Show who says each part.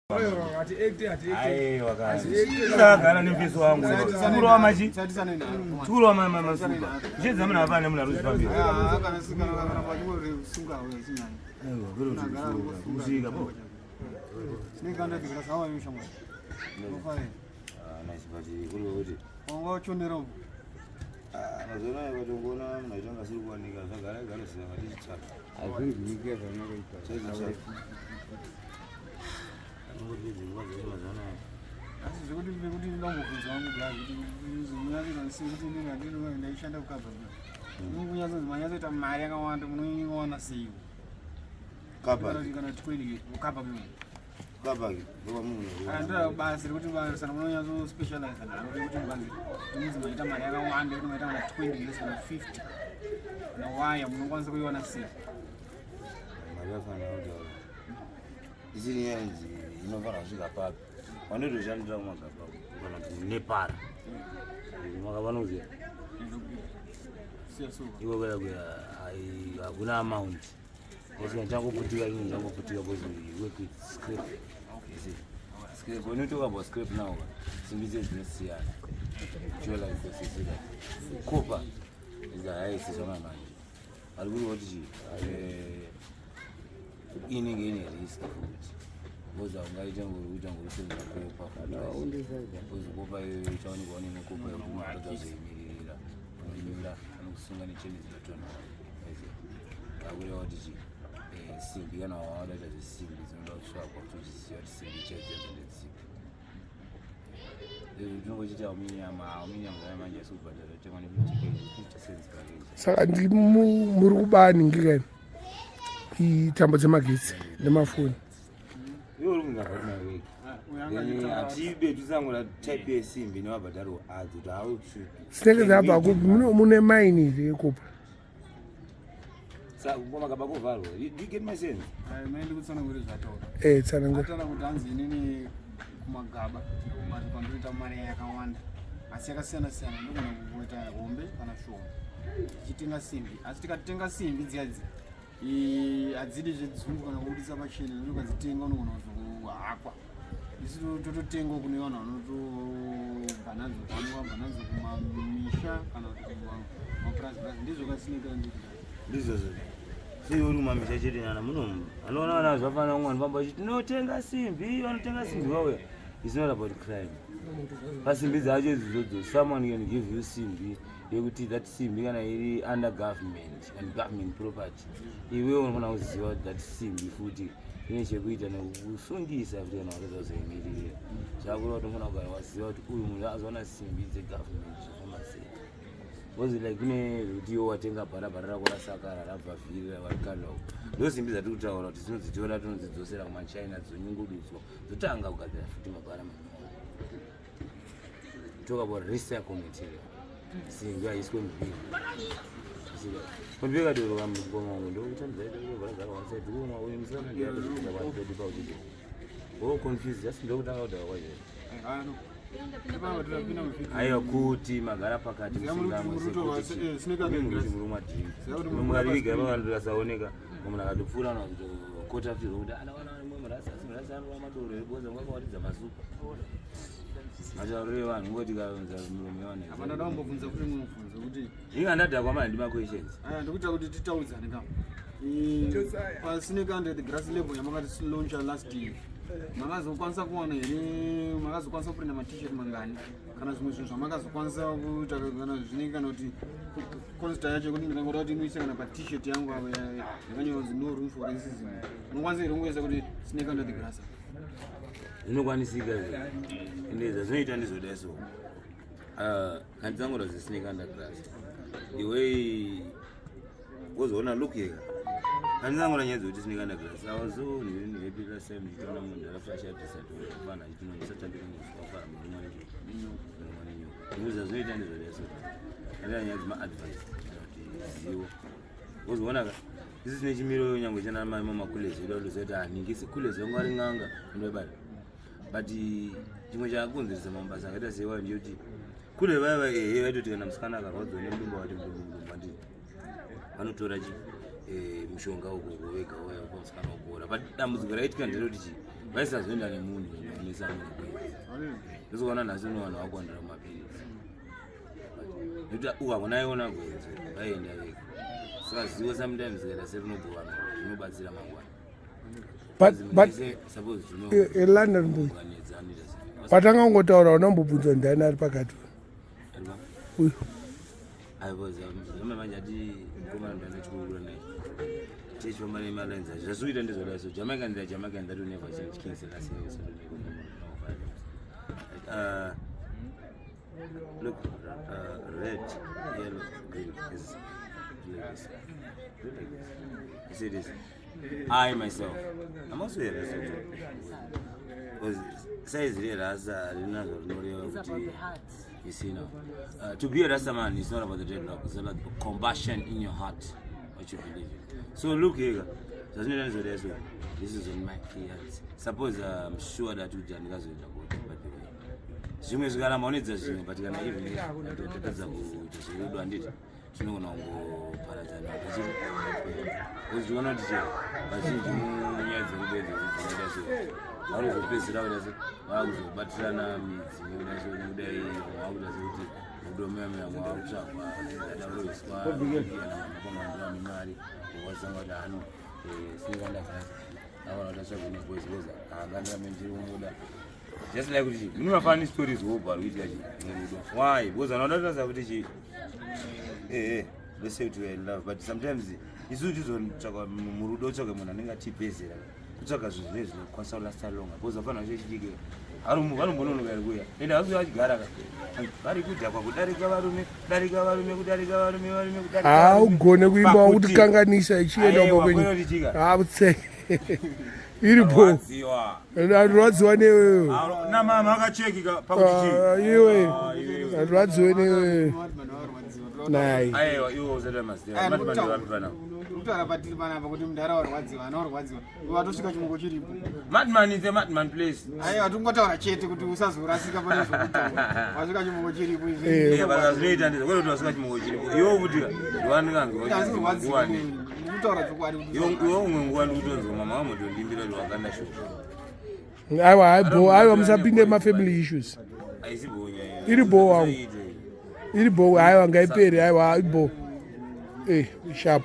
Speaker 1: Aiwa, nemufesi wangu tikurova machi tikurova masupa chedza munhu apane munhu arikuzvifambira kusvika po. Mazuva ano vatongoona munhu aitanga asiri kuwanika, zvagara igaro ziva vatichitsvaka.
Speaker 2: Hazvinzwike zvamunoita.
Speaker 1: Anongopedza nguva dzacho mazuva anaya.
Speaker 3: Asi zvekuti zvekuti ndambobvunza wangu blazi kuti munyatsoita sei, kuti inini handino ndaishanda kukabva, munyatso manyatsoita mari yakawanda, munoiwana sei?
Speaker 1: Kapa.
Speaker 3: Kana 20 kukabva mimo.
Speaker 1: Kapa ndopamunhu.
Speaker 3: Andira basi rekuti sana munonyatso specialize naro rekuti mukanzi munzi maita mari yakawanda, kuti maita kana 20 years kana 50 kana waya, munokwanisa kuiwana sei?
Speaker 1: Mari yafanira kutaura isiri yenzi inofanira kusvika papi wanotoshandira kumagaba kana kuti nepara makavanoziva iko kuya kuya hakuna amount because changoputika chinhu changoputika because we work with scrap, you see, scrap. When you talk about scrap now, simbi dzinosiyana. Sure, like this, you see that copper is the highest zvamamanje vari kuri kuti chi inenge ine risk futi because haungaite ngori kuita ngori copper, because copper iyoyo ichaonekwa une necopper yekuti unotadza kuzoimiririra, unonyura, anokusunga necheni dzinotonhora. Akureva kuti chi simbi kana wawada kuita zvesimbi dzinoda kutsvakwa kuti uchiziva kuti simbi chaidzo ndedzipi. Tinongochita aluminium. Aluminium zvamanje asi kubhadhara tengwa ne50 kg, 50 cents per kg.
Speaker 4: Saka muri kubaningi kaini tambo dzemagetsi nemafoni?
Speaker 1: Iwe uri kungavhati maweki, then hatibe tisangura type yesimbi nemabhadharo adzo kuti how should
Speaker 4: Dzinenge dzabva kupi? Mune maini here yecopper?
Speaker 1: Magaba kuvharwa. Do you get my sense?
Speaker 3: Maindi kutsanangure zvataura.
Speaker 4: Tsanangura.
Speaker 3: Ataura kuti hanzi inini kumagaba mati kwandoita mari yakawanda, asi yakasiyana siyana, ndogona kuita hombe kana shoma tichitenga simbi. Asi tikatenga simbi dziyadzi hadzidi zvedzungu kana kubudisa pachena, nekuti ukadzitenga unogona kuzohakwa. Isu tototenga kune vanhu vanotobva nadzo, vanobva nadzo kumamisha kana kuti kumapurazi purazi. Ndizvo kasineka nditi?
Speaker 1: Ndizvozvo. Sei uri kumamisha chete nana munomu anoona vana zvafanira umwe anofamba achiti tinotenga simbi, vanotenga simbi vauya. It's not about crime pasimbi dzacho idzodzo. Someone can give you simbi yekuti that simbi kana iri under government and government property, iwewe unofanira kuziva kuti that simbi futi ine chekuita nekusungisa futi kana watadza kuzoimiririra. Zvakureva kuti unofanira kugara waziva kuti uyu munhu azowana simbi dzegovernment zvofamba sei, because like kune zvekuti iwe watenga bharabhara rako rasakara, rabva vhiri varikanda uko, ndo simbi dzatiri kutaura kuti tinodzitora, tinodzidzosera kumachina, dzonyungududzwa, dzotanga kugadzira futi mabhara manyowani. Talk about recycle material. Simbi haiswe mubhini kundiveka doro kamukoma wangu ndokutambidza one side kumwa uyu musikana ndiyapedu pauchiti oh confused, just ndokutanga kudhaka kwacho. Aiwa, kuti magara pakati musingamwe muri madrink, mukariviga pakandorasaoneka munhu akatopfuura anokota firo kuti anawana murasi, asi murasi anova madoro eboza ungakawaridza masupa matauriro evanhu ngoti kaunza miromo yevanhu.
Speaker 3: Apa ndada kumbobvunza kuti mubvunzo kuti
Speaker 1: Inga ndadhakwa mani, ndima questions.
Speaker 3: Aya, ndikuita kuti titaudzane kama paSnake Under the Grass label yamakati launcha last year, makazokwanisa kuwana here, makazokwanisa kuprinda maT-shirt mangani kana zvimwe zvinhu zvamakazokwanisa kuita kana zvinenge kana kuti consta yacho yekuti ndikangoda kuti imuise kana paT-shirt yangu apa yakanyorwa kunzi "No room for racism", unokwanisa here kungoisa kuti "Snake Under the Grass"?
Speaker 1: Zvinokwanisika izvo, ende zvazvinoita ndizvodai. So kanditsangura zveSnake Under Grass, the way wozoona look yeka kanditsangura nyaya dzekuti Snake Under Grass, I was so happy last time ndichitoona munhu akafashatisa fana achiti musatambire muswafara murumwa nenyoka. Zvimwe zvazvinoita ndizvodai. So andira nyaya dzemaadvice kana kuti zivo, wozoona ka isi tine chimiro nyangwe chana mamakulezi edu andoziva kuti haningisi kulezi vangu vari n'anga andobata, but chimwe chakakonzeresa mabasa akaita seiwayo ndeyekuti kule vaya ehe vaitoti kana musikana akarwadziwa nemudumbu, vati mudumbu mudumbu, andii vanotora chi mushonga uko vega vauya kupa musikana wopora. But dambudziko raitika nderekuti chi Vaisazoenda nemunhu kunomisa munhu gwenzi. Ndozoona nhasi uno vanhu vakuwandira mumapiritsi. Nekuti uku hakuna iona gwenzi, vaienda vega. Saka zivo sometimes zikaita serinogovana zvinobatsira mangwana.
Speaker 4: But London boy patanga kungotaura unambobvunza ndani ari pakati uyu.
Speaker 1: Manje ati mukomana ndandachikukurura naye tichifamba nemalines acho zvasikuita ndezvadai so Jamaica ndira Jamaica that will never change. King Selassie so no violence. Look, red, yellow, green is like this. Do like this. You see this? I myself, I'm also a Rasta because size rerasta harina zvarinorewa kuti you see now, to be a Rasta man is not about the dreadlock, it's about the combustion in your heart, what you believe in. So look here, zvazvinoita ndizvodai so this is on my clients. Suppose I'm sure that kuti handingazoenda koti, by the way, zvimwe zvikaramba unoedza zvimwe, but kana even tatadza kuita zverudo, handiti tinogona kungoparadzana tichiri uchiona kuti che vazhinji munyaya dzerudo idzodzo dzinoita so vanozopedzisira kuita se vakuzobatirana midzi nekuda so nekudai vakuita sekuti rudo muya muya mwakutsvagwa adaroiswa kana nemari wasanga kuti hano sinekandagasi aona kuti atsvagwe neboys because haangandirambe ndiri kumuda. Just like kuti mune mafunny stories wobva ari kuitika chi murudo. Why? Because vanoda kutarisa kuti chi let's say kuti we are in love, but sometimes isusu tizotsvaka murudo, tsvaka munhu anenge atipezera kutsvaka zvinhu zvinenge zvinokwanisa kulasta longer, because hapana vacho chidiki vanombononoka iri kuuya ende havasi vachigara ka vari kudhakwa kudarika varume, kudarika varume, kudarika varume, varume kudarika varume.
Speaker 4: Haugone kuimba.
Speaker 1: Pakuti-
Speaker 4: Wakutikanganisa ichienda
Speaker 1: Aiwa,
Speaker 4: uko kwenyu.
Speaker 1: kwete kuti
Speaker 4: Hautse iri bo.
Speaker 1: Rwadziwa.
Speaker 4: Rwadziwa newewe.
Speaker 1: Namama akachekika pakuti chii?
Speaker 4: Ah, iwe.
Speaker 1: Ah, iwe.
Speaker 4: Rwadziwe newewe nai.
Speaker 1: Aiwa, iwe usati mazita madman.
Speaker 3: Kutaura patiri panapa kuti mudhara warwadziwa, ana warwadziwa, watosvika chimoko chiripo.
Speaker 1: Madman is a madman place.
Speaker 3: Aiwa, tingotaura chete kuti usazorasika pane zvokutaura, wasvika chimoko chiripo.
Speaker 1: Basa zvinoita ndizvo kwete kuti wasvika chimoko chiripo iwe futi ndiwanikanzwa.
Speaker 3: Asi kurwadziwa kutaura chokwadi kuti
Speaker 1: Iwe umwe nguva ndikutonzwa mama vamotondimbira kuti wakanda shoko.
Speaker 4: Aiwa, haibo, aiwa, musapinde mafamily issues.
Speaker 1: Haisi bonya.
Speaker 4: Iri bo wangu. Iri bo, aiwa, ngaipere, aiwa, ibo sharp.